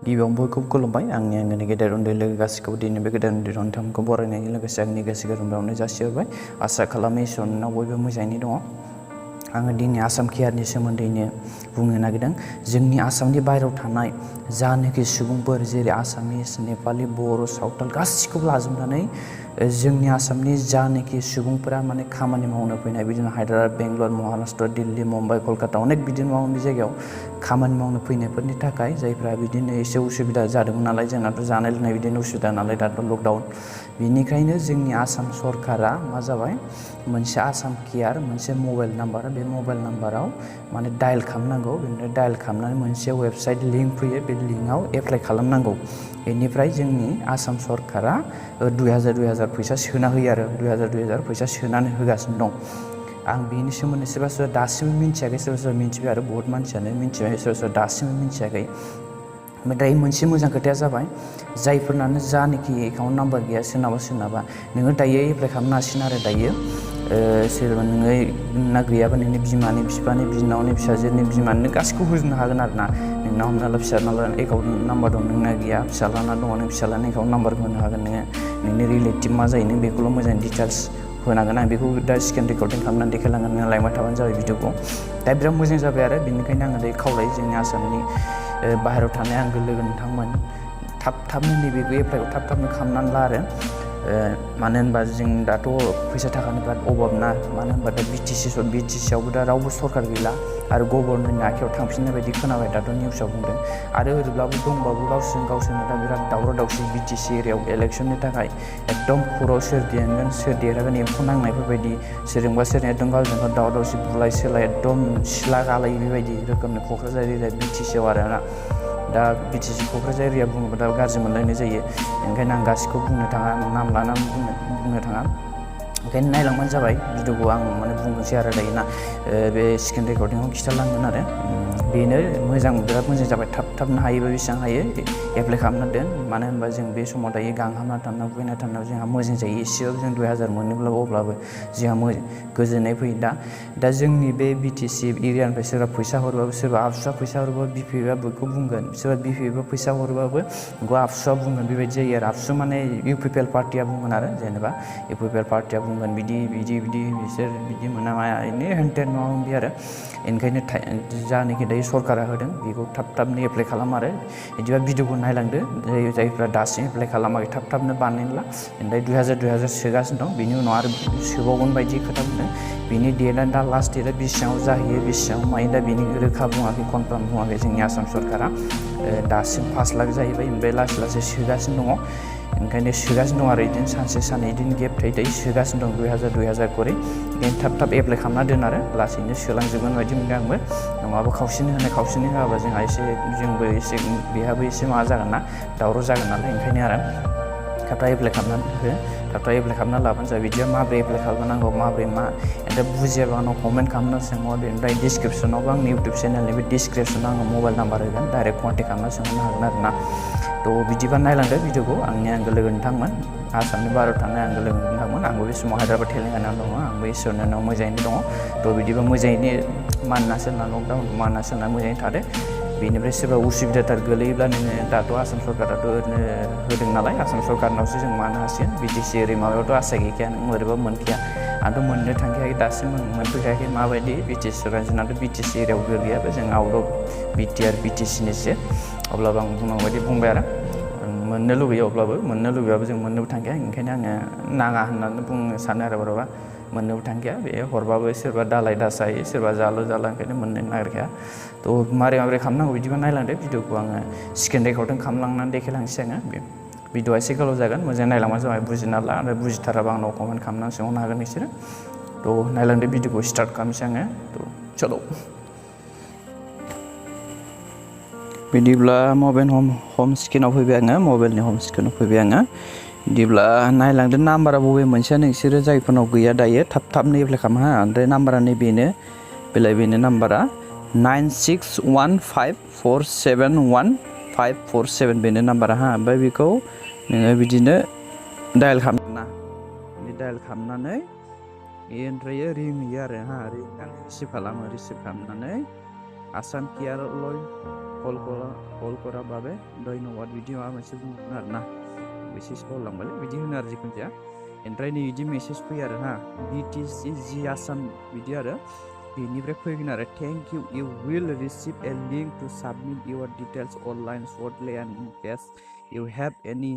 गिबियावनो बयखौबो खुलुमबाय आंनि आंगोनि गेदेर उन्दै लोगो गासैखौबो दिनै बे गेदेर उन्दै नोंथांमोनखौ बरायनायजों लोगोसे आंनि गोसो गोरबोआवनो जासिहरबाय आसा खालामो इसोरनाव बयबो मोजाङैनो दङ। आङो दिनै आसाम केयारनि सोमोन्दैनो बुंनो नागिरदों। जोंनि आसामनि बायहेरायाव थानाय जानाखि सुबुंफोर जेरै आसामिस, नेपालि, बर', सावथाल गासिखौबो लाजोबनानै जोंनि आसामनि जानाखि सुबुंफोरा माने खामानि मावनो फैनाय बिदिनो हायद्राबाद, बेंगलर, महाराष्ट्र, दिल्ली, मुम्बाइ, कलकाता अनेक बिदिनो माबा माबि जायगायाव खामानि मावनो फैनायफोरनि थाखाय जायफ्रा बिदिनो एसे उसुबिदा जादोंमोन नालाय जोंनाथ' जानाय लोंनाय बिदिनो उसुबिदा नालाय दाथ' लकडाउन बिनिखायनो जोंनि आसाम सरकारा मा जाबाय मोनसे आसाम केयार मोनसे मबाइल नाम्बार बे मबाइल नाम्बाराव माने डायेल खालामनांगौ बेनिफ्राय डायेल खालामनानै मोनसे वेबसाइट लिंक फैयो बे लिंकआव एप्लाइ खालामनांगौ। बेनिफ्राय जोंनि आसाम सरकारा 2000 फैसा सोना होयो आरो 2000 फैसा सोनानै होगासिनो दं। आं बेनि सोमोन्दै सोरबा सोरबा दासिमबो मिन्थियाखै सोरबा सोरबा मिन्थिबाय आरो बहुत मानसियानो मिन्थिबाय सोरबा सोरबा दासिमबो मिन्थियाखै। ओमफ्राय दायो मोनसे मोजां खोथाया जाबाय जायफोरनानो जानाखि एकाउन्ट नाम्बार गैया सोरनाबा नोङो दायो एप्लाइ खालामनो हासिगोन आरो दायो सोरबा नोङो ना गैयाबा नोंनि बिमानि बिफानि बिनावनि फिसाजोनि बिमानि गासिखौबो होजोबनो हागोन आरो ना नोंना हमना ला फिसाज्लाना एकाउन्ट नाम्बार दं नोंना गैया फिसाज्लाना दङ नों फिसाज्लानि एकाउन्ट नाम्बारखौ होनो हागोन नोङो नोंनि रिलेटिभ मा जायो नों बेखौल' मोजां डिटेल्स होनांगोन आं बेखौ दा स्क्रिन रेकर्डिं खालामनानै देखायलांगोन नों लायबाय थाबानो जाबाय भिडिअखौ दा बिराद मोजां जाबाय आरो बेनिखायनो आङो दायो खावलायो जोंनि आसामनि बाहेरायाव थानाय आंगो लोगो नोंथांमोन थाबनो नैबेखौ एप्लाइखौ थाबनो खालामनानै ला आरो मानो होनबा जों दाथ' फैसा थाखानि बिराद अभाब ना मानो होनबा दा BTC आवबो दा रावबो सरकार गैला आरो गभर्नमेन्टनि आखायाव थांफिननाय बायदि खोनाबाय दाथ' निउसाव बुंदों आरो ओरैब्लाबो दंबाबो गावसोरनो दा बिराद दावराव दावसि BTC एरियायाव इलेक्सननि थाखाय एकदम खर'आव सोर देरहागोन सोर देरहागोन एम्फौ नांनायफोरबायदि सोरजोंबा एकदम गावजों गाव दावराव दावसि बुलाय सोलाय एकदम सिला गालाय बेबायदि रोखोमनि क'क्राझार एरिया BTC आव आरोना दा BTC क'क्राझार एरिया बुङोबा दा गाज्रि मोनलायनाय जायो ओंखायनो आं गासिखौबो बुंनो थाङा नाम लानानै बुंनो थाङा ओंखायनो नायलांबानो जाबाय भिडिअखौ आं माने बुंनोसै आरो दायो ना बे स्क्रिन रेकर्डिंआव खिथालांगोन आरो बेनो मोजां बिराद मोजां जाबाय थाबनो हायोबा बेसेबां हायो एप्लाइ खालामना दोन मानो होनबा जों बे समाव दायो गांहामना थानायाव उखैना थानायाव जोंहा मोजां जायो एसेबाबो जों 2000 मोनोब्लाबो अब्लाबो जोंहा गोजोननाय फैयो दा जोंनि बे BTC एरियानिफ्राय सोरबा फैसा हरबाबो सोरबा आबसुआ फैसा हरबाबो BPFआ बेखौ बुंगोन सोरबा BPFआ फैसा हरबाबो बेखौ आबसुआ बुंगोन बेबायदि जायो आरो आबसु माने UPPL पार्टिया बुंगोन आरो जेनेबा UPPL पार्टिया बुंगोन बिदि बिसोर बिदि मोना मा बिदिनो हेनटेन माबा माबि आरो ओंखायनो जानाखि दायो सरकारा होदों बेखौ थाबनो एप्लाइ खालाम आरो बिदिबा भिडिअखौ नायलांदो जायफ्रा दासिम एप्लाइ खालामाखै थाबनो बानायना ला ओमफ्राय 2000 सोगासिनो दं बेनि उनाव आरो सोबावगोन बायदि खोथा बुंदों बेनि डेटआ दा लास्ट डेटआ बेसेबां जाहैयो बेसेबां मायो दा बेनि रोखा बुङाखै कनफार्म बुङाखै जोंनि आसाम सरकारा दासिम 5 लाख जाहैबाय ओमफ्राय लासै सोगासिनो दङ ओंखायनो सोगासिनो दं आरो बिदिनो सानसे साननै बिदिनो गेप थायै सोगासिनो दं 2000 करि ओंखायनो थाब एप्लाइ खालामना दोन आरो लासैनो सोलांजोबगोन बायदि मोनदों आंबो नङाबा खावसेनि होआबा जोंहा जोंबो एसे बेहाबो एसे माबा जागोन ना दावराव जागोन नालाय ओंखायनो आरो थाब एप्लाइ खालामनानै हो थाब एप्लाइ खालामना लाबानो जाबाय बिदिया माबोरै एप्लाइ खालामनांगौ माबोरै मा दा बुजियाबा आंनाव कमेन्ट खालामना सोंहर ओमफ्राय डिसक्रिपसनावबो आंनि इउटुब चेनेलनि बे डिसक्रिपसनाव आङो मबाइल नाम्बार होगोन डाइरेक्ट कन्टेक्ट खालामना सोंहरनो हागोन आरो ना थ' बिदिबा नायलांदो भिडिअखौ आंनि आंगो लोगो नोंथांमोन आसामनि बाहेरायाव थानाय आंगो लोगो नोंथांमोन आंबो बे समाव हायद्राबाद तेलेंगानायाव दङ आंबो इसोरनि उनाव मोजाङैनो दङ थ' बिदिबा मोजाङैनो मानना सोरना लकडाउनखौ मानना सोरना मोजाङै थादो बेनिफ्राय सोरबा उसुबिदाथार गोलैयोब्ला नोङो दाथ' आसाम सरकाराथ' ओरैनो होदों नालाय आसाम सरकारनावसो जों मानो हासिगोन BTC ओरै माबायावथ' आसा गैखाया नों ओरैबा मोनखाया आंथ' मोननो थांखायाखै दासिम मोनफैखायाखै माबायदि BTC सरकार जोंनाथ' BTC एरियायाव गोलैयाबो जों आउट अफ BTR BTCनिसो अब्लाबो आं बुंनांगौ बायदि बुंबाय आरो मोननो लुगैयो अब्लाबो मोननो लुगैबाबो जों मोननोबो थांखाया ओंखायनो आङो नाङा होननानै बुंनो सानो आरो बर'बा मोननोबो थांखाया बे हरबाबो सोरबा दालाय दासाय सोरबा जाला ओंखायनो मोननो नागिरखाया थ' माबोरै खालामनांगौ बिदिबा नायलांदो भिडिअखौ आङो स्क्रिन रेकर्डिं खालामलांनानै देखायलांसै आङो भिडिअआ एसे गोलाव जागोन मोजाङै नायलांबानो जाबाय बुजिना ला आरो बुजिथाराबा आंनाव कमेन्ट खालामनानै सोंहरनो हागोन नोंसोरो थ' नायलांदो भिडिअखौ स्टार्ट खालामनोसै आङो थ' चलो बिदिब्ला मबाइल हम स्क्रिनाव फैबाय आङो मबाइलनि हम स्क्रिनाव फैबाय आङो बिदिब्ला नायलांदो नाम्बारा बबे मोनसेया नोंसोरो जायफोरनाव गैया दायो थाबनो एप्लाइ खालाम हा ओमफ्राय नाम्बारा नैबेनो बेनो नाम्बारा 9615471547 बेनो नाम्बारा हा ओमफ्राय बेखौ नोङो बिदिनो डायेल खालामना डायेल खालामनानै ओमफ्राय रिंहैयो आरो हा रिंनानै रिसिभ खालामनानै आसाम केयार लय कल करा बाबे धन्यबाद बिदि माबा मोनसे बुंगोन आरो ना मेसेज बावलांबाय बिदि होनो आरो जिखुनु जाया ओमफ्राय नै बिदि मेसेज फैयो आरो हा BTC जि आसाम बिदि आरो बेनिफ्राय फैगोन आरो thank you will receive a link to submit your details online shortly and in case you have any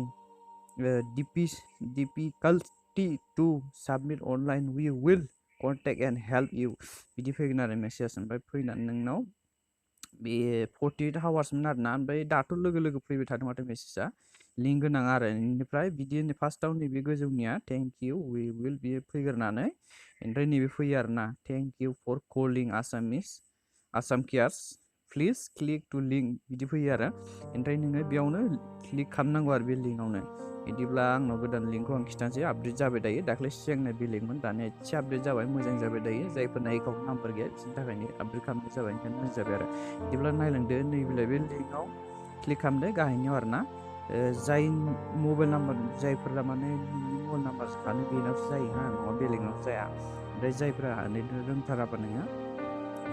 difficulty to submit online we will contact and help you बिदि फैगोन आरो मेसेज ओमफ्राय फैनानै नोंनाव बे 48 हावार्समोन आरोना ओमफ्राय दाथ' लोगो लोगो फैबाय थादों माथो मेसेजआ लिंक गोनां आरो बेनिफ्राय बिदि फार्स्टआव नैबे गोजौनिया थेंक इउ वी विल बे फैग्रोनानै ओमफ्राय नैबे फैयो आरोना thank you for calling Assam cares please click to link बिदि फैयो आरो ओमफ्राय नोङो बेयावनो क्लिक खालामनांगौ आरो बे लिंकआवनो बिदिब्ला आंनाव गोदान लिंकखौ आं खिथानोसै आपडेट जाबाय दायो दाख्लै सिगांनो बेलेगमोन दानिया एसे आपडेट जाबाय मोजां जाबाय दायो जायफोरना एकाउन्ट नाम्बार गैया बिसोरनि थाखायनो आपडेट खालामनाय जाबाय ओंखायनो मोजां जाबाय आरो बिदिब्ला नायलांदो नैबेलाय बे लिंकआव क्लिक खालामदो गाहायनियाव आरोना जाय मबाइल नाम्बार जायफोरा माने मबाइल नाम्बार थानो बेनावसो जायो हा नङा बेलेगनावसो जाया ओमफ्राय जायफोरा रोंथाराबा नोङो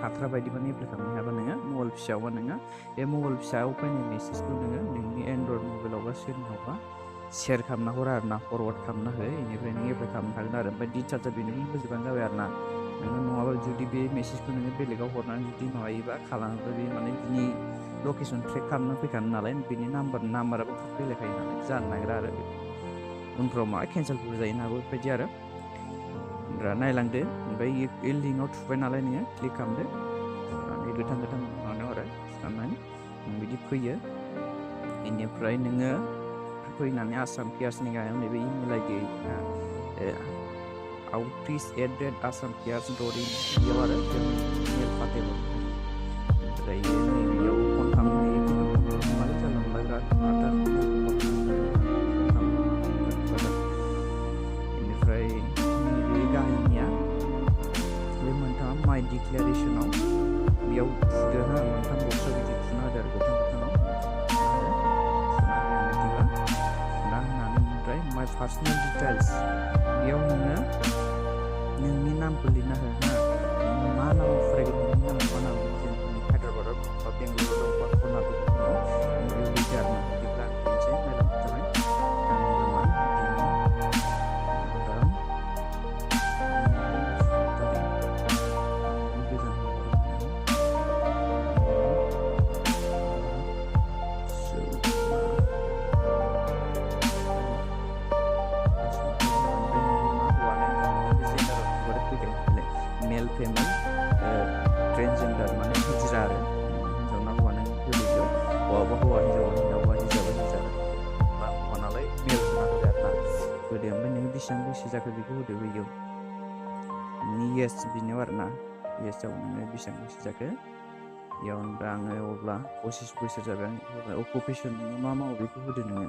हाथ्रा बायदिबानो एप्लाइ खालामनो हायाबा नोङो मबाइल फिसायावबा नोङो बे मबाइल फिसायाव फैनाय मेसेजखौ नोङो नोंनि एन्ड्रइड मबाइलावबा सोरनावबा शेयार खालामना हर आरोना फरवार्ड खालामना हो बेनिफ्राय नों एप्लाइ खालामनो हागोन आरो ओमफ्राय डिटेल्सआ बेनिखौ होजोबबानो जाबाय आरोना नोङो नङाबा जुदि बे मेसेजखौ नोङो बेलेगाव हरनानै जुदि माबायोबा खालामोबा बे माने बिनि लकेसन ट्रेक खालामना फैखानो नालाय बिनि नाम्बाराबो फैलायखायो नालाय जानो नागिरा आरो उनफ्राव मा केन्सेलफोर जाहैनो हागौ बेबायदि आरो नायलांदो ओमफ्राय बे लिंकआव थुबाय नालाय नोङो क्लिक खालामदो थुनानै गोथां माबानायाव आरो थुनानै बिदि फैयो बेनिफ्राय नोङो फैनानै आसाम केयार्सनि गाहायाव नैबे इमेल आइडि outreach@asamcares.in बेयाव आरो जों इमेल फाथायहरनो ओमफ्राय नैबेयाव फन खालामनो मानो जालांबाय बिराद बेनिफ्राय नैबे गाहायनिया बे मोनथामा माइ डिक्लेरेसनाव बेयाव थुदो हा मोनथाम बक्सआव बिदि थुना होदो आरो गोथाङाव ओमफ्राय माइ पार्सनेल डिटेल्स बेयाव नोङो नोंनि नामखौ लिरना हो हा नोङो मा नामाव फरायगोन नोंनि नामाव मा नाम जेनेबा हायद्राबादाव दं बा बेंगलराव दं बा कर्नाटकआव दं बेयाव लिरदो आरोना बिदिब्ला आं मोनसे नायलांनो थाखाय आंनि नामा मेल फेमेल ट्रेन्सजेन्डार माने हिजरा आरो हिन्जावना हौवानो गोलैयो हौवाबा हौवा हिन्जावबा हिन्जाव बा हौवा नालाय मेल होना होदो आरोना होदो ओमफ्राय नोङो बेसेबां बैसो जाखो बेखौ होदो बैयाव नोंनि येस बिनियाव आरोना येसआव नोङो बेसेबां बैसो जाखो बेयाव ओमफ्राय आङो अब्ला 25 बोसोर जाबाय आं अकुपेसन नोङो मा मावो बेखौ होदो नोङो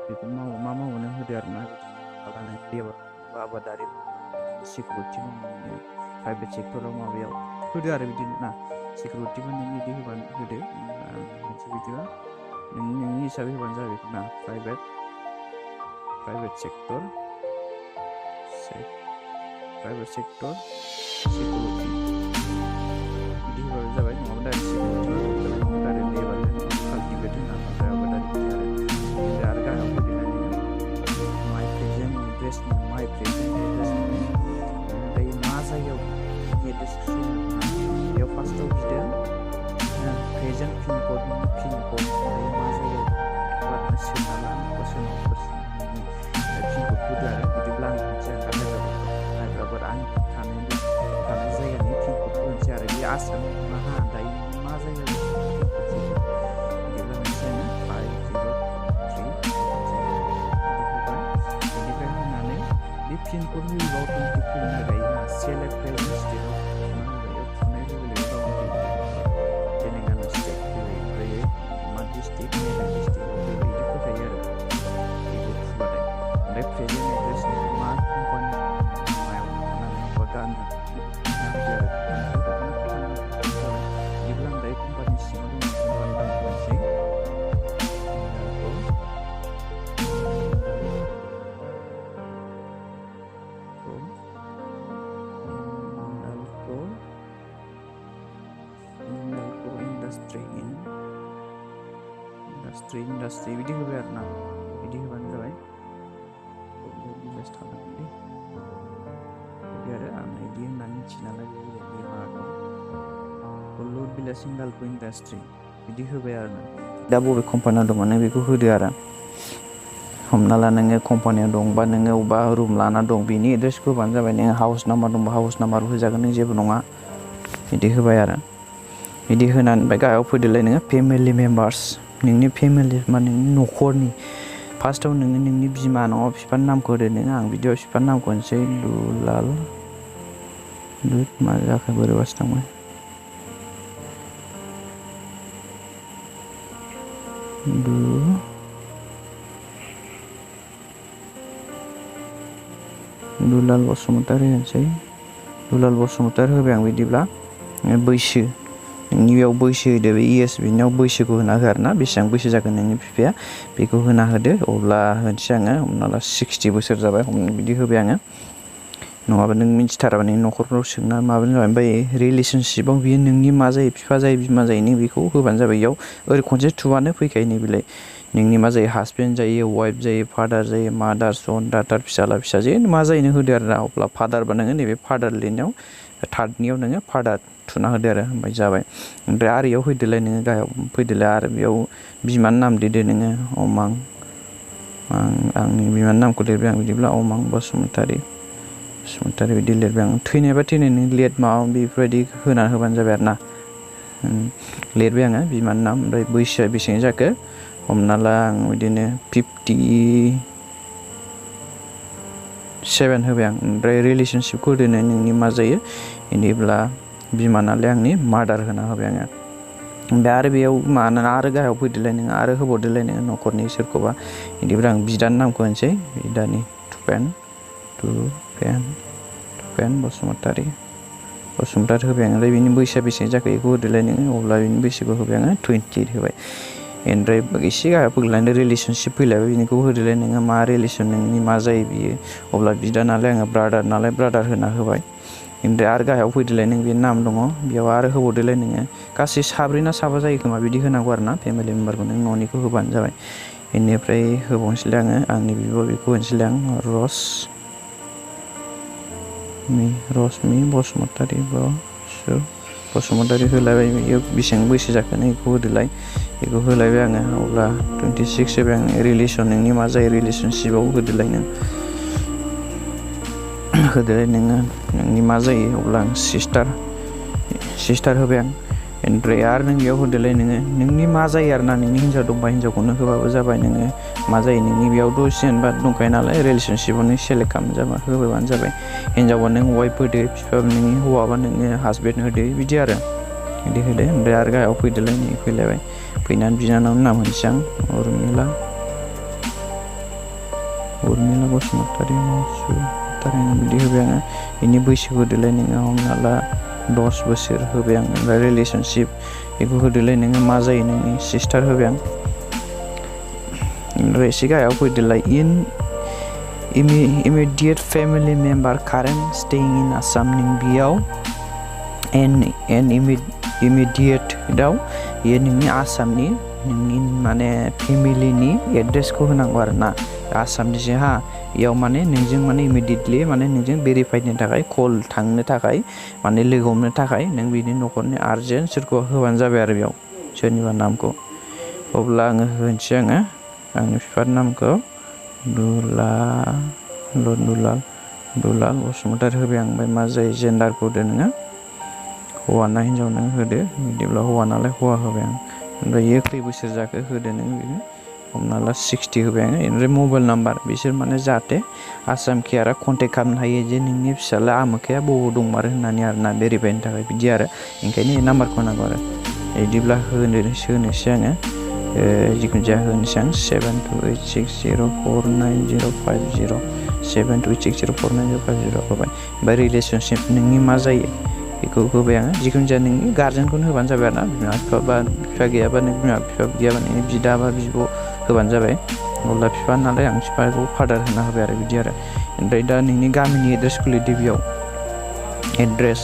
बेखौ मा मावो नों होदो आरोना बिदिनो लेबार आबादारि सिकिउरिटि मावनो प्राइभेट सेक्टराव माबायाव होदो आरो बिदिनो ना सिकिउरिटिबो नों बिदि होबानो होदो मोनसे बिदिबा नोंनि हिसाबै होबानो जाबाय बेखौ ना प्राइभेट सेक्टर सिकिउरिटि बिदि होबानो जाबाय नङाबा डाइरेक्ट सिकिउरिटि नङाबा डाइरेक्ट लेबार काल्टिभेट होना ओमफ्राय आबादारि बिदि आरो गाहायाव होदो माइ प्रेजेन्ट एड्रेस ओमफ्राय मा जायगायाव एड्रेस बेयाव फार्स्टआव बिदों प्रेजेन्ट पिनकड नोंनि पिनकड ओमफ्राय मा जायगायाव सोना लानांगौ सोरनावबा पिनकड होदो आरो बिदिब्ला आं मोनसे हायद्राबाद आं थानाय जायगानि पिनकड होनोसै आरो बे आसामनि नङा हा दायो मा जायगायाव बिदिब्ला मोनसे 503 बेनिफ्राय होनानै बे पिनकड होयोबा अट'मेटिक फैनो नागिरो सेलेक्ट प्रेजेन्ट स्टेटआव थुनाय लोगो लोगो तेलेंगाना स्टेट फैबाय ओमफ्राय मा डिस्ट्रिक्ट मेरठ डिस्ट्रिक्टआव फैबाय बिदि फैखायो आरो बेखौ थुबाथाय ओमफ्राय प्रेजेन्ट एड्रेस मा कम्पानि मायाव थानानै बा गाननो बिदिब्ला आं दायो कम्पानि सिङाव दङ कम्पानि नाम होनोसै स्ट्रीट इंडास्ट्री बिदि होबाय आरोना बिदि होबानो जाबाय जास्ट खालामदो बिदि आरो आं बिदि होननानै मिथियो नालाय बे माबाखौ हुलुर भिलेज हिंडालको इंडास्ट्री बिदि होबाय आरोना दा बबे कम्पानियाव दङ नों बेखौ होदो आरो हमना ला नोङो कम्पानियाव दं बा नोङो अबेबा रुम लाना दं बिनि एड्रेसखौ होबानो जाबाय नोङो हाउस नाम्बार दंबा हाउस नाम्बार होजागोन नों जेबो नङा बिदि होबाय आरो बिदि होनानै ओमफ्राय गाहायाव फैदोलाय नोङो फेमिलि मेम्बार्स नोंनि फेमिलि माने नोंनि न'खरनि फार्स्टआव नोङो नोंनि बिमा नङाबा बिफानि नामखौ होदो नोङो आं बिदियाव बिफानि नामखौ होनोसै दुलाल मा जाखो बोरैबासो थांबाय दुलाल बसुमतारी होनसै दुलाल बसुमतारी होबाय आं बिदिब्ला बैसो नोंनि बेयाव बैसो होदो बे इएस बिनियाव बैसोखौ होना हो आरोना बेसेबां बैसो जागोन नोंनि बिफाया बेखौ होना होदो अब्ला होनसै आङो हमना ला 60 बोसोर जाबाय बिदि होबाय आङो नङाबा नों मिथिथाराबा नोंनि न'खरफ्राव सोंना माबानो जाबाय ओमफ्राय रिलेसनशिपआव बियो नोंनि मा जायो बिफा जायो बिमा जायो नों बेखौ होबानो जाबाय इयाव ओरै खनसे थुबानो फैखायो नैबेलाय नोंनि मा जायो हासबेन्ड जायो वाइफ जायो फादार जायो मादार सन दाटार फिसाला फिसाजो मा जायो नों होदो आरोना अब्ला फादारबा नोङो नैबे फादार लिरनायाव थार्डनियाव नोङो फादार थुना होदो आरो ओमफ्राय जाबाय ओमफ्राय आरो इयाव फैदोलाय नोङो गाहायाव फैदोलाय आरो बेयाव बिमानि नाम लिरदो नोङो अमां आंनि बिमानि नामखौ लिरबाय आं बिदिब्ला अमां बसुमतारी बिदि लिरबाय आं थैनायबा थैनाय नों लेट माबा बेफोरबायदि होनानै होबानो जाबाय आरोना लिरबाय आङो बिमानि नाम ओमफ्राय बैसोआ बेसेबां जाखो हमना ला आं बिदिनो 57 होबाय आं ओमफ्राय रिलेसनशिपखौ होदो नोंनि मा जायो बिदिब्ला बिमा नालाय आंनि मादार होना होबाय आङो ओमफ्राय आरो बेयाव माना आरो गाहायाव फैदोलाय नोङो आरो होबावदोलाय नोङो न'खरनि सोरखौबा बिदिब्ला आं बिदानि नामखौ होनसै बिदानि टुपेन बसुमतारी होबाय आं ओमफ्राय बिनि बैसोआ बेसेबां जाखो बेखौ होदोलाय नोङो अब्ला बिनि बैसोखौ होबाय आङो 28 होबाय ओमफ्राय एसे गाहायाव फैलायनाय रिलेसनशिप फैलायबाय बिनिखौ होदोलाय नोङो मा रिलेसन नोंनि मा जायो बियो अब्ला बिदा नालाय आङो ब्रादार नालाय ब्रादार होना होबाय ओमफ्राय आरो गाहायाव फैदोलाय नों बे नाम दङ बेयाव आरो होबावदोलाय नोङो गासै 7 ना 7 जायो खोमा बिदि होनांगौ आरोना फेमिलि मेम्बारखौ नों न'निखौ होबानो जाबाय बेनिफ्राय होबावनोसैलाय आङो आंनि बिब' बेखौ होनोसैलाय आं रश्मि बसुमतारी होलायबाय बेयो बेसेबां बैसो जाखो बेखौ होदोलाय बेखौ होलायबाय आङो अब्ला 26 होबाय आं रिलेसन नोंनि मा जायो रिलेसनशिपआव होदोलाय नोङो नोंनि मा जायो अब्ला आं सिस्टार होबाय आं ओमफ्राय आरो नों बेयाव होदोलाय नोङो नोंनि मा जायो आरोना नोंनि हिन्जाव दंबा हिन्जावखौनो होबाबो जाबाय नोङो मा जायो नोंनि बेयावथ' जेनेबा दंखायो नालाय रिलेसनशिपआव नों सेलेक्ट खालामजाबा होबानो जाबाय हिन्जावबा नों वाइफ होदो बिफाबा नोंनि हौवाबा नोङो हासबेन्ड होदो बिदि आरो बिदि होदो ओमफ्राय आरो गाहायाव फैदोलाय नै फैलायबाय फैनानै बिनानावनि नाम होनोसै आं उर्मिला बसुमतारी बिदि होबाय आङो बेनि बैसोखौ होदोलाय नोङो हमना ला 10 बोसोर होबाय आं ओमफ्राय रिलेसनशिप बेखौ होदोलाय नोङो मा जायो नोंनि सिस्टार होबाय आं ओमफ्राय एसे गाहायाव फैदोलाय immediate family member current staying in Assam नों बेयाव immediate दाव बेयो नोंनि आसामनि नोंनि माने फेमिलिनि एड्रेसखौ होनांगौ आरोना आसामनिसो बेयाव माने नोंजों माने इमिडियेटलि माने नोंजों भेरिफाइडनि थाखाय कल थांनो थाखाय माने लोगो हमनो थाखाय नों बिनि न'खरनि आर्जेन्ट सोरखौ होबानो जाबाय आरो बेयाव सोरनिबा नामखौ अब्ला आङो होनोसै आंनि बिफानि नामखौ दुलाल बसुमतारी होबाय आं ओमफ्राय मा जायो जेन्डारखौ होदो नोङो हौवा ना हिन्जाव नों होदो बिदिब्ला हौवा नालाय हौवा होबाय आं ओमफ्राय इयो खै बोसोर जाखो होदो नों बेनो हमना ला 60 होबाय आङो ओमफ्राय मबाइल नाम्बार बिसोर माने जाहाथे आसाम केयारा कन्टेक्ट खालामनो हायो जे नोंनि फिसाला आमोखाया बबाव दंमारो होननानै आरोना भेरिफाइनि थाखाय बिदि आरो ओंखायनो नाम्बारखौ नांगौ आरो बिदिब्ला होनोसै आङो जिखुनु जाया होनोसै आं 7286049050 7286049050 होबाय ओमफ्राय रिलेसनशिप नोंनि मा जायो बेखौ होबाय आङो जिखुनु जाया नोंनि गार्जेनखौनो होबानो जाबाय आरोना बिमा बिफा गैयाबा नों बिमा बिफा गैयाबा नोंनि बिदा बा बिब' होबानो जाबाय अब्ला बिफा नालाय आं बिफाखौ फादार होना होबाय आरो बिदि आरो ओमफ्राय दा नोंनि गामिनि एड्रेसखौ लिरदो बेयाव एड्रेस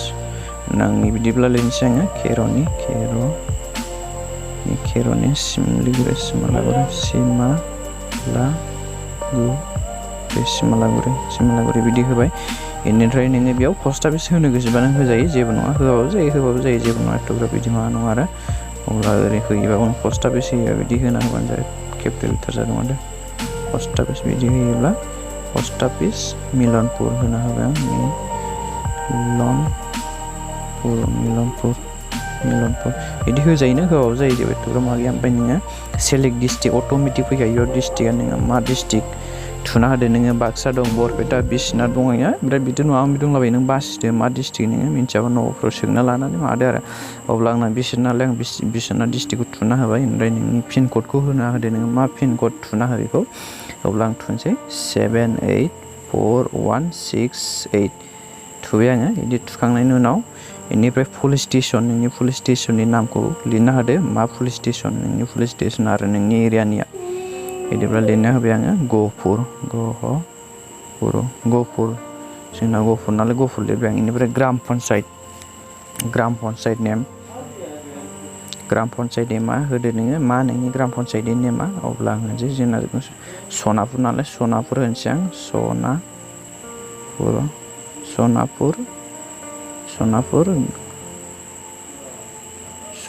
आंनि बिदिब्ला लिरनोसै आङो Keronnya Simalaguri बिदि होबाय इनिफ्राय नोङो बेयाव पस्ट अफिस होनो गोसोबा नों होजायो जेबो नङा होबाबो जायो जेबो नङा एथ'ग्राब बिदि माबा नङा आरो अब्ला ओरै होयोबा उनाव पस्ट अफिस होयोबा बिदि होना होबानो जाबाय केपिटेल लेटार जादों आरो पस्ट अफिस बिदि होयोब्ला पस्ट अफिस मिलनपुर होना होबाय आं मिलनपुर बिदि होजायोना होबाबो जायो जेबो एथ'ग्राब माबा गैया ओमफ्राय नोङो सेलेक्ट डिस्ट्रिक्ट अट'मेटिक फैखायो डिस्ट्रिक्टआ नोङो मा डिस्ट्रिक्ट थुना होदो नोङो बाक्सा दं बरपेटा बिश्वनाथ दङ ओमफ्राय बिदि नङा दंलाबायो नों बासिदो मा डिस्ट्रिक्ट नोङो मिन्थियाबा न'फ्राव सोंना लानानै मादो आरो अब्ला आंना बिश्वनाथलाय आं बिश्वनाथ डिस्ट्रिक्टखौ थुना होबाय ओमफ्राय नोंनि पिन क'डखौ होना होदो नोङो मा पिन क'ड थुना हो बेखौ अब्ला आं थुनोसै 784168 थुबाय आङो बिदि थुखांनायनि उनाव बेनिफ्राय पुलिस स्टेसन नोंनि पुलिस स्टेसननि नामखौ लिरना होदो मा पुलिस स्टेसन नोंनि पुलिस स्टेसन आरो नोंनि एरियानिया बिदिब्ला लिरना होबाय आङो गहपुर जोंना गहपुर नालाय गहपुर लिरबाय आं बेनिफ्राय ग्राम पन्सायत नेमा होदो नोङो मा नोंनि ग्राम पन्सायतनि नेमा अब्ला आं होनसै जोंना सनापुर नालाय सनापुर होनसै आं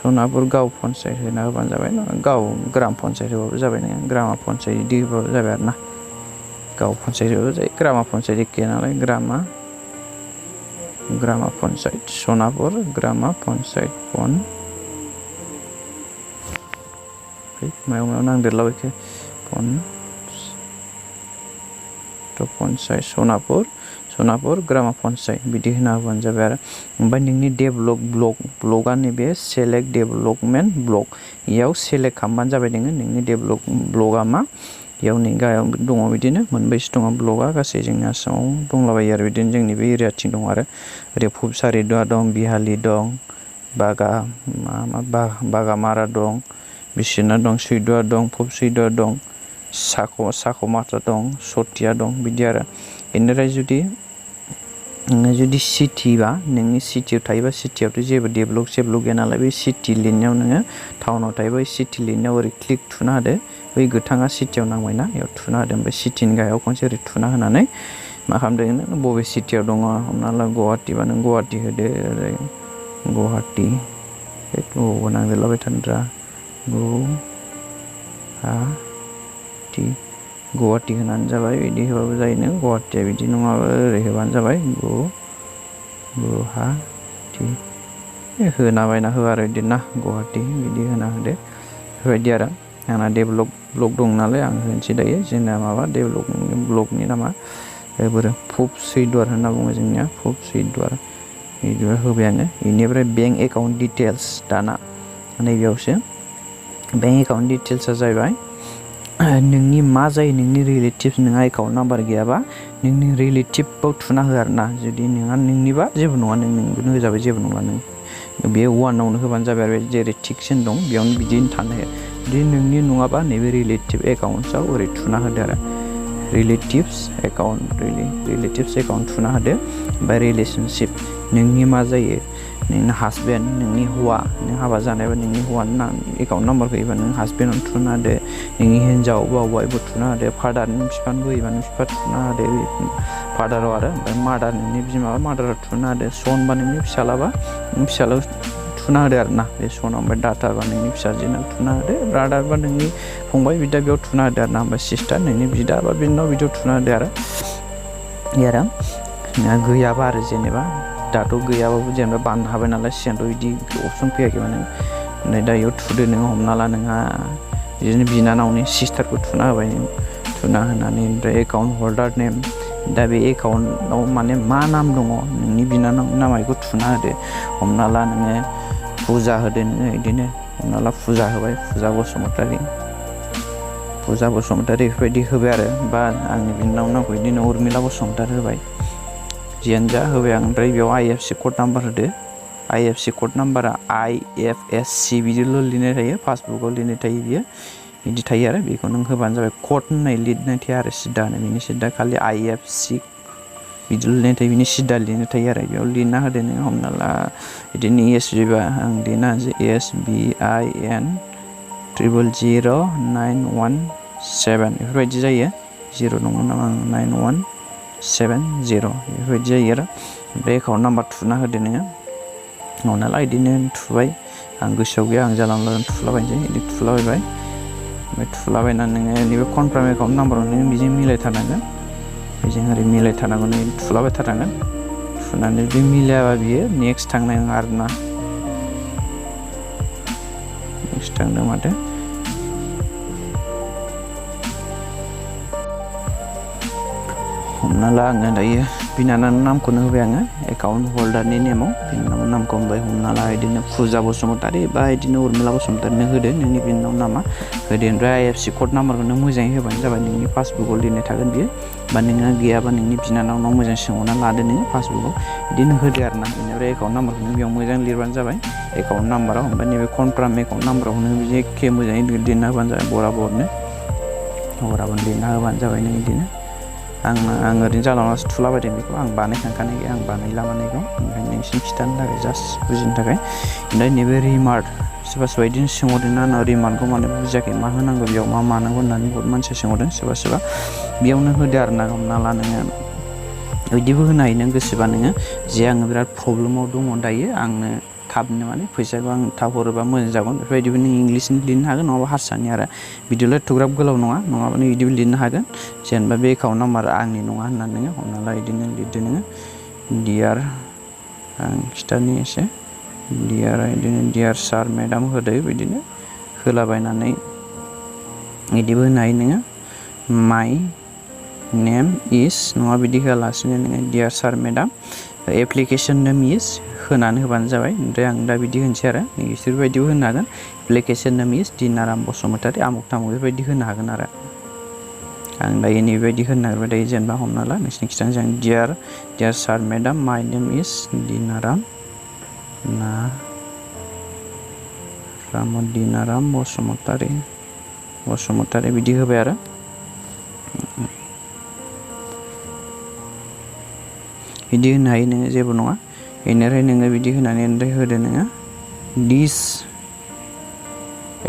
सनापुर गाव पन्सायत होना होबानो जाबाय गाव ग्राम पन्सायत होबाबो जाबाय नोङो ग्रामा पन्सायत बिदि होबाबो जाबाय आरो ना गाव पन्सायत होबाबो जायो ग्रामा पन्सायत एखे नालाय ग्रामा पन्सायत सनापुर ग्रामा पन्सायत मायाव नांदेरलाबायखो पन्सायत सनापुर ग्रामा पन्सायत बिदि होना होबानो जाबाय आरो ओमफ्राय नोंनि डेभलप ब्लकआ नैबे सेलेक्ट डेभलपमेन्ट ब्लक इयाव सेलेक्ट खालामबानो जाबाय नोंनि डेभलप ब्लकआ मा इयाव नै गाहायाव दङ बिदिनो मोनबैसो दङ ब्लकआ गासै जोंनि आसामाव दंलाबायो आरो बिदिनो जोंनि बे एरियाथिं दं आरो ओरै फुबसारि दं बिहालि दं बागामारा दं बिश्वनाथ दं सैदुआ दं फुबसैदुआ दं साख'माथा दं सतिया दं बिदि आरो बेनिफ्राय जुदि सिटिबा नोंनि सिटियाव थायोबा सिटियावथ' जेबो डेभलप गैया नालाय बे सिटि लिरनायाव नोङो टाउनाव थायोबा सिटि लिरनायाव ओरै क्लिक थुना होदो बै गोथाङा सिटियाव नांबायना बेयाव थुना होदो ओमफ्राय सिटिनि गाहायाव खनसे ओरै थुना होनानै मा खालामदो नों बबे सिटियाव दङ हमना ला गुवाहाटिबा नों गुवाहाटि होदो ओरै गुवाहाटि नांदेरलाबाय थानोब्रा गुवाहाटि होनानै जाबाय बिदि होबाबो जायो नों गुवाहाटिया बिदि नङाबा ओरै होबानो जाबाय गुवाहाटि होना हो आरो बिदिना गुवाहाटि बिदि होना होदो बेफोरबायदि आरो आंना डेभलप ब्लक दं नालाय आं होनोसै दायो जोंना माबा डेभलप ब्लकनि नामा बोरै फुबसैदुवार होनना बुङो जोंनिया फुबसैदुवार बिदिबा होबाय आङो बेनिफ्राय बेंक एकाउन्ट डिटेल्स दाना नैबेयावसो बेंक एकाउन्ट डिटेल्सआ जाहैबाय नोंनि मा जायो नोंनि रिलेटिभ्स नोंहा एकाउन्ट नाम्बार गैयाबा नोंनि रिलेटिभआव थुना हो आरो ना जुदि नोंहा नोंनिबा जेबो नङा नोंनो होजाबाय जेबो नङा नों बे वानावनो होबानो जाबाय आरो जेरै टिकसिन दं बेयावनो बिदिनो थानो हायो जुदि नोंनि नङाबा नैबे रिलेटिभ एकाउन्टआव ओरै थुना होदो आरो रिलेटिभ्स एकाउन्ट थुना होदो ओमफ्राय रिलेसनशिप नोंनि मा जायो नोंनि हासबेन्ड नोंनि हौवा नों हाबा जानायबा नोंनि हौवानि एकाउन्ट नाम्बारखौ होयोबा नों हासबेन्डआवनो थुना होदो नोंनि हिन्जाव बा वाइफआव थुना होदो फादार नों बिफानबो होयोबा नों बिफा थुना होदो फादाराव आरो ओमफ्राय मादार नोंनि बिमाबा मादाराव थुना होदो सनबा नोंनि फिसालाबा नों फिसालायाव थुना होदो आरो ना बे सनाव ओमफ्राय डाटाबा नोंनि फिसाजोनाव थुना होदो ब्रादारबा नोंनि फंबाय बिदा बेयाव थुना होदो आरो ना ओमफ्राय सिस्टार नोंनि बिदा बा बिनानाव बिदियाव थुना होदो आरो गैयाबा आरो जेनेबा दाथ' गैयाबाबो जेनेबा बाननो हाबाय नालाय सिगांथ' बिदि अपसन फैयाखैमोन नै दा बेयाव थुदो नोङो हमना ला नोंहा बिदिनो बिनानावनि सिस्टारखौ थुना होबाय थुना होनानै ओमफ्राय एकाउन्ट हल्डार नेम दा बे एकाउन्टआव माने मा नाम दङ नोंनि बिनानावनि नामा बेखौ थुना होदो हमना ला नोङो फुजा होदो नोङो बिदिनो हमना ला फुजा होबाय फुजा बसुमतारी बेफोरबायदि होबाय आरो बा आंनि बिनानाव नामखौ बिदिनो उर्मिला बसुमतारी होबाय जियानो जा होबाय आं ओमफ्राय बेयाव IFSC कड नाम्बार होदो IFSC कड नाम्बारा IFSC बिदिल' लिरनाय थायो पासबुकआव लिरनाय थायो बियो बिदि थायो आरो बेखौ नों होबानो जाबाय कड होननाय लिरनाय थायो आरो सिदानो बिनि सिदा खालि IFSC बिदि लिरनाय थायो बिनि सिदा लिरनाय थायो आरो बेयाव लिरना होदो नों हमना ला बिदिनो ESB बा आं लिरना होनोसै SBIN 000917 बेफोरबायदि जायो 0 नंगौ नामा 9170 बेफोरबायदि जायो आरो बे एकाउन्ट नाम्बार थुना होदो नोङो हमना ला बिदिनो थुबाय आं गोसोआव गैया आं जानला मोनला थुलाबायनोसै बिदि थुलाबायबाय ओमफ्राय थुलाबायनानै नोङो नैबे कनफार्म एकाउन्ट नाम्बाराव नोङो बेजों मिलायथारनांगोन बेजों ओरै मिलायथारनांगौ नों थुलाबाय थारनांगोन थुनानै जुदि मिलायाबा बियो नेक्स्ट थांनाय नङा आरोना नेक्स्ट थांदों माथो हमना ला आङो दायो बिनानावनि नामखौनो होबाय आङो एकाउन्ट हल्डारनि नेमाव बिनानावनि नामखौ होबाय हमना ला बिदिनो फुजा बसुमतारी बा बिदिनो उर्मिला बसुमतारी नों होदो नोंनि बिनानाव नामा होदो ओमफ्राय IFSC कड नाम्बारखौ नों मोजाङै होबानो जाबाय नोंनि पासबुकआव लिरनाय थागोन बियो बा नोङो गैयाबा नोंनि बिनानावनाव मोजां सोंहरना लादो नोङो पासबुकआव बिदिनो होदो आरोना बेनिफ्राय एकाउन्ट नाम्बारखौ नों बेयाव मोजां लिरबानो जाबाय एकाउन्ट नाम्बाराव ओमफ्राय नैबे कनफार्म एकाउन्ट नाम्बाराव नों बिदि एखे मोजाङै लिरना होबानो जाबाय बराबरनो लिरना होबानो जाबाय नों बिदिनो आं ओरैनो जानलासो थुलाबायदों बेखौ आं बानायखांखानाय गैया आं बानायला मानायखौ ओंखायनो नोंसिनि खिथानो थाखाय जास्ट बुजिनो थाखाय ओमफ्राय नैबे रिमार्क सोरबा सोरबा बिदिनो सोंहरदों ना आंनाव रिमार्कखौ माने बुजियाखै मा होनांगौ बेयाव मा मानांगौ होननानै बहुत मानसिया सोंहरदों सोरबा सोरबा बेयावनो होदो आरोना हमना ला नोङो बिदिबो होनो हायो नों गोसोबा नोङो जे आङो बिराद प्रब्लेमाव दङ दायो आंनो थाबनो माने फैसाखौ आं थाब हरोबा मोजां जागोन बेफोरबायदिबो नों इंलिसनि लिरनो हागोन नङाबा हारसानि आरो बिदिल' एथ'ग्राब गोलाव नङाबा नों बिदिबो लिरनो हागोन जेनेबा बे एकाउन्ट नाम्बारा आंनि नङा होननानै नोङो हमना ला बिदिनो लिरदो नोङो डियार आं खिथानि एसे डियार बिदिनो डियार सार मेडाम होदो बिदिनो होलाबायनानै बिदिबो होनो हायो नोङो माइ नेम इज नङा बिदि होआलासिनो नोङो डियार सार मेडाम एप्लिकेसन नेम इज होनानै होबानो जाबाय ओमफ्राय आं दा बिदि होनोसै आरो नोंसोरबायदिबो होनो हागोन application name is Dinaram Basumatary आमुक थामुक बेफोरबायदि होनो हागोन आरो आं दायो नैबायदि होनो नागिरबाय दायो जेनेबा हमना ला नोंसिनि खिथानो जों dear sir madam my name is Dinaram Basumatary बिदि होबाय आरो बिदि होनो हायो नोङो जेबो नङा बेनिफ्राय नोङो बिदि होनानै ओमफ्राय होदो नोङो दिस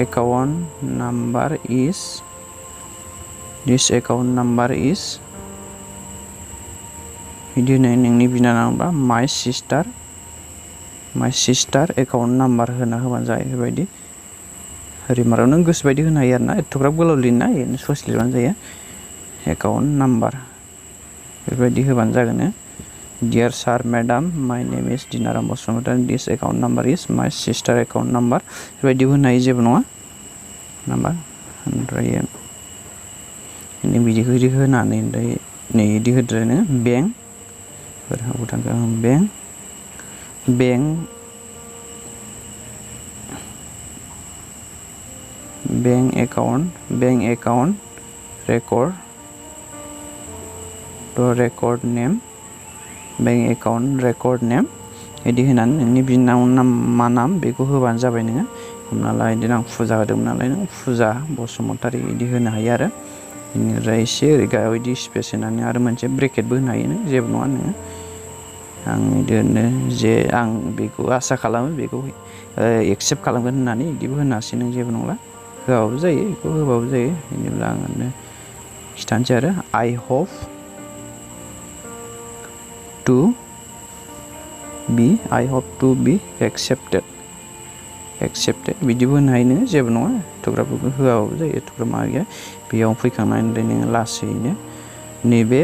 एकाउन्ट नाम्बार इज बिदि होनाय नोंनि बिनानाव बा माइ सिस्टार एकाउन्ट नाम्बार होना होबानो जायो बेफोरबायदि रिमार्कआव नों गोसोबायदि होनो हायो आरोना एथ'ग्राब गोलाव लिरना ओरैनो ससे लिरबानो जायो एकाउन्ट नाम्बार बेफोरबायदि होबानो जागोन dear sir madam my name is Dinaram Basumatary this account number is my sister account number बेफोरबायदि होनो हायो जेबो नङा नाम्बार ओमफ्राय नों बिदि होनानै ओमफ्राय नै बिदि होदो नोङो बेंक एकाउन्ट रेकर्ड नेम बेंक एकाउन्ट रेकर्ड नेम बिदि होनानै नोंनि बिनाव मा नाम बेखौ होबानो जाबाय नोङो हमना ला बिदिनो आं फुजा होदोंमोन नालाय नों फुजा बसुमतारी बिदि होनो हायो आरो बेनिफ्राय एसे ओरै गायाव बिदि स्पेस होनानै आरो मोनसे ब्रेकेटबो होनो हायो नों जेबो नङा नोङो आं बिदिनो जे आं बेखौ आसा खालामो बेखौ एक्सेप्ट खालामगोन होननानै बिदिबो होनो हासै नों जेबो नंला होआबाबो जायो बेखौ होबाबो जायो बेनिफ्राय आं ओरैनो खिथानोसै आरो आइ हप टु बि एक्सेप्टेड बिदिबो होनो हायो नोङो जेबो नङा एथ'ग्राबखौ होआबाबो जायो एथ'ग्राब मा गैया बेयाव फैखांनानै नोङो लासैनो नैबे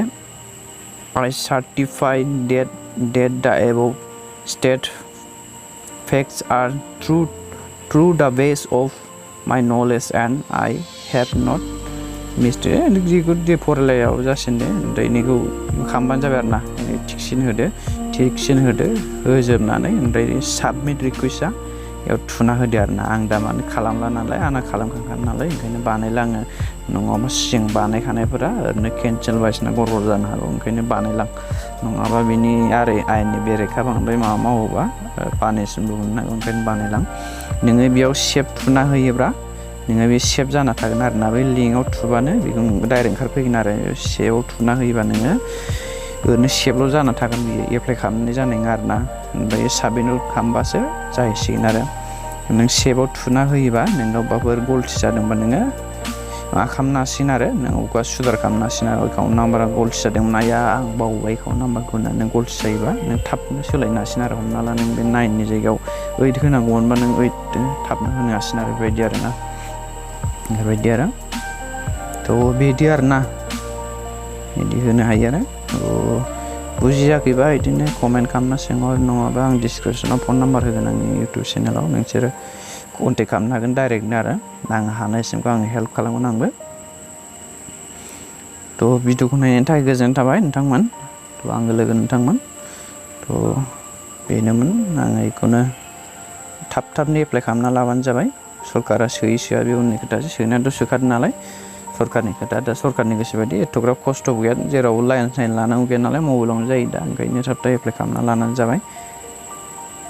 I certify that the above stated facts are true to the best of my knowledge and I have not missed जिखौ दे फरायलायाव जासिनो दे ओमफ्राय बेनिखौ खालामबानो जाबाय आरो ना थिकसिन होदो होजोबनानै ओमफ्राय साबमिट रिकुवेस्टआ बेयाव थुना होदो आरो ना आं दा मानो खालामला नालाय आंना खालामखांखानाय नालाय ओंखायनो बानायलाङो नङाबा सिगां बानायखानायफोरा ओरैनो केन्सेल बायदिसिना गरबर जानो हागौ ओंखायनो बानायलां नङाबा बिनि आरो आयेननि बेरेखा बांद्राय माबा मावोबा पानिशमेन्टबो मोननो हागौ ओंखायनो बानायलां नोङो बेयाव सेभ थुना होयोब्ला नोङो बे सेभ जाना थागोन आरो ना बै लिंकआव थुबानो बेखौ डाइरेक्ट ओंखारफैगोन आरो सेभआव थुना होयोबा नोङो ओरैनो सेभल' जाना थागोन बियो एप्लाइ खालामनाय जानाय नङा आरो ना ओमफ्राय साबमिट खालामबासो जाहैसिगोन आरो नों सेभआव थुना होयोबा नोंनाव माबाफोर गलथि जादोंबा नोङो मा खालामनो हासिगोन आरो नों अबेबा सुदार खालामनो हासिगोन आरो एकाउन्ट नाम्बारा गलथि जादोंमोन आया आं बावबाय एकाउन्ट नाम्बारखौ होनना नों गलथि जायोबा नों थाबनो सोलायनो हासिगोन आरो हमना ला नों बे 9नि जायगायाव 8 होनांगौमोनबा नों 8 थाबनो होनो हासिगोन आरो बेबायदि आरोना बेबायदि आरो थ' बिदि आरोना बिदि होनो हायो आरो बुजियाखैबा बिदिनो कमेन्ट खालामना सोंहर नङाबा आं डिसक्रिपसनाव फन नाम्बार होगोन आंनि इउटुब चेनेलाव नोंसोरो कन्टेक्ट खालामनो हागोन डाइरेक्टनो आरो आं हानायसिमखौ आं हेल्प खालामगोन आंबो थ' भिडिअखौ नायनायनि थाखाय गोजोननाय थाबाय नोंथांमोन थ' आंबो लोगो नोंथांमोन थ' बेनोमोन आङो बेखौनो थाबनो एप्लाइ खालामना लाबानो जाबाय सरकारा सोआ बे उननि खोथासो सोनायाथ' सोखादों नालाय सरकारनि खोथा दा सरकारनि गोसोबायदि एथ'ग्राब खस्थ'बो गैया जेरावबो लाइन साइन लानांगौ गैया नालाय मबाइलावनो जायो दा ओंखायनो थाब एप्लाइ खालामना लानानै जाबाय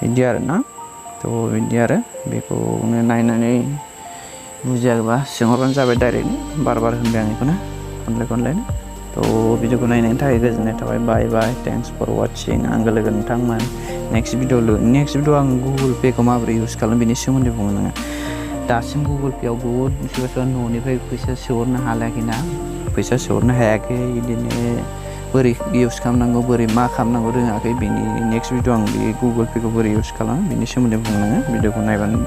बिदि आरोना थ' बिदि आरो बेखौनो नायनानै बुजियाबा सोंहरबानो जाबाय डाइरेक्टलि बार होनबाय आं बेखौनो खनलायनो थ' भिडिअखौ नायनायनि थाखाय गोजोननाय थाबाय बाय थेंक्स फर वाचिं आंगो लोगो नोंथांमोन नेक्स्ट भिडिअ आं गुगोल पेखौ माबोरै इउज खालामो बेनि सोमोन्दै बुंगोन आङो दासिम गुगोल पेआव बहुद सोरबा न'निफ्राय फैसा सोहरनो हालायाखैना फैसा सोहरनो हायाखै बिदिनो बोरै इउज खालामनांगौ बोरै मा खालामनांगौ रोङाखै बेनि नेक्स्ट भिडिअ आं बे गुगोल पेखौ बोरै इउज खालामो बेनि सोमोन्दै बुंलाङो भिडिअखौ नायबानो